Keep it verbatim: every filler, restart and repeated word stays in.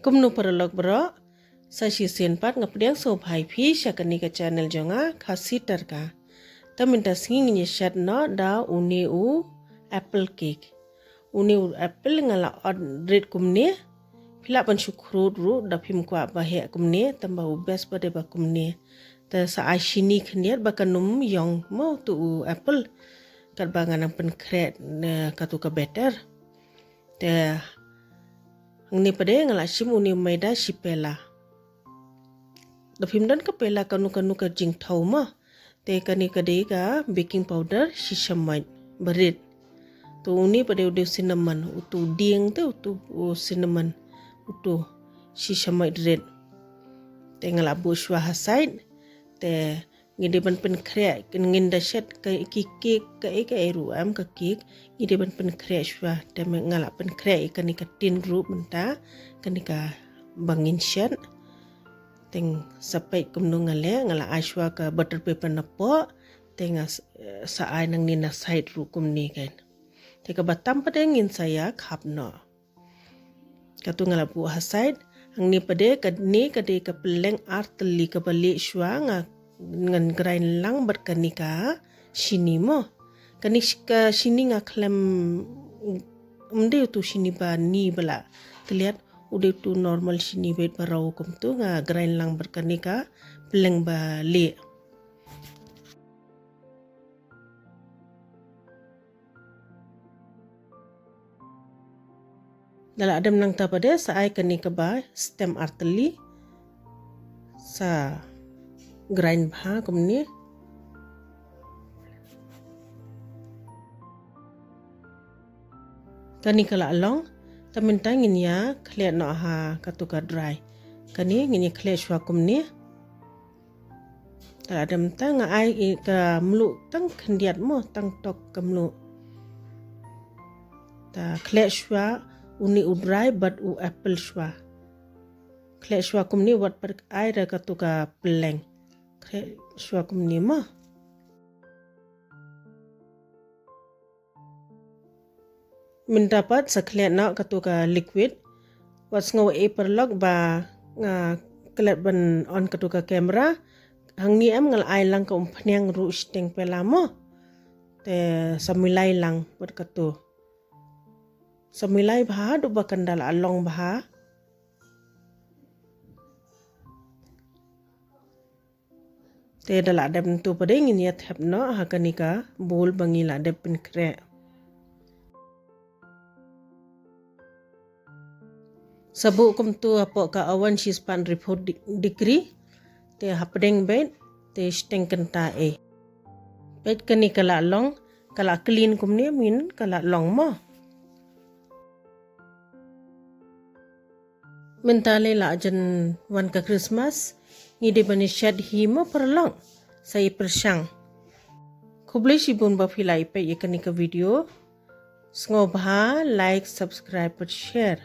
Kumno paralok baroh, sa shisien pat nga pdiang sngewbha ïa phi sha kane ka channel jong nga, Khasi Tyrka. Te mynta sngi ngin ïa shet noh da une u apple cake. Une u apple nga la ot rit kumne, phi lah ban shu khrud ruh da phim kwah ba heh kumne, tangba u best ba dei ba kumne. Te sa ai shini khyndiat ba kan ym ïong mo utu u apple. Katba nga nang pynkhreh, eh, katu ka batter. Te hangne pat de nga la shim une u maida shi pela. Da phim don ka pela kano kano ka jingthaw mo. Te kane ka dei ka baking powder shi shamoit barit. To une pat de u dei u cinnamon, utu dieng te utu u cinnamon, utu shi shamoit rit. Te nga la buh shuwa ha side. Te ngi dei ban pynkhreh, ngin da shet ka, ki cake, kaei kaei ruh em ka cake, ngi dei ban pynkhreh shuwa. Te me nga la pynkhreh ïa kane ka tin ruh mynta, kane kaba ngin shet. Te sa peit kumno nga leh, nga la ai shuwa ka butter paper napoh, te nga s-, sa ai nangne na side ruh kumne kan. Te kaba tam pat de ngin sa ïa khap noh. Katu nga la buh ha side, hangne pat de kane ka dei ka pylleng artylli kaba lieh shuwa nga, ngan grind lang bad kane ka shini mo. Kane sh-, ka shini nga khlem, ym dei utu shini ba ni ba la tliat, u dei utu normal shini beit ba raw kumtu nga grind lang bad kane ka pylleng ba lieh. Da la dem nangta pat de sa ai kane kaba stem artylli. Sa grind bha kumne. Kane ka la long, te mynta ngin ïa khleh noh ha katu ka dry. Kane ngin ïa khleh shuwa kumne. Te la dem te nga ai i ka mluh tang khyndiat mo, tang tok ka mluh. Te khleh shuwa une u dry bad u apple shuwa. Khleh shuwa kumne wat pat ai da katu ka pylleng. Khleh shuwa kumne mo. Mynta pat sa khleh noh katu ka liquid. Wat sngew ei paralok ba nga klet ban on katu ka camera. Hangne em nga la ai lang ka umphniang ruh shiteng pela mo. Te sa milai lang bad katu. Sa milai bha haduh ba kan da la long bha. Te da la dep ntu pat de ngin ïa thep noh ha kane ka bowl ba ngi la dep pynkhreh. Sa buh kumtu hapoh ka oven shispah hynriewphew degree. Te hapdeng beit te shiteng kynta ei. Beit kane ka la long, ka la clean kumne mynta ka la long mo. Mynta lei la jan wan ka Christmas, ngi dei ban ïa shet hi mo paralok, sa ïa pyrshang. Khublei shibun ba phi la ïa peit ïa kane ka video. Sngewbha like, subscribe bad share.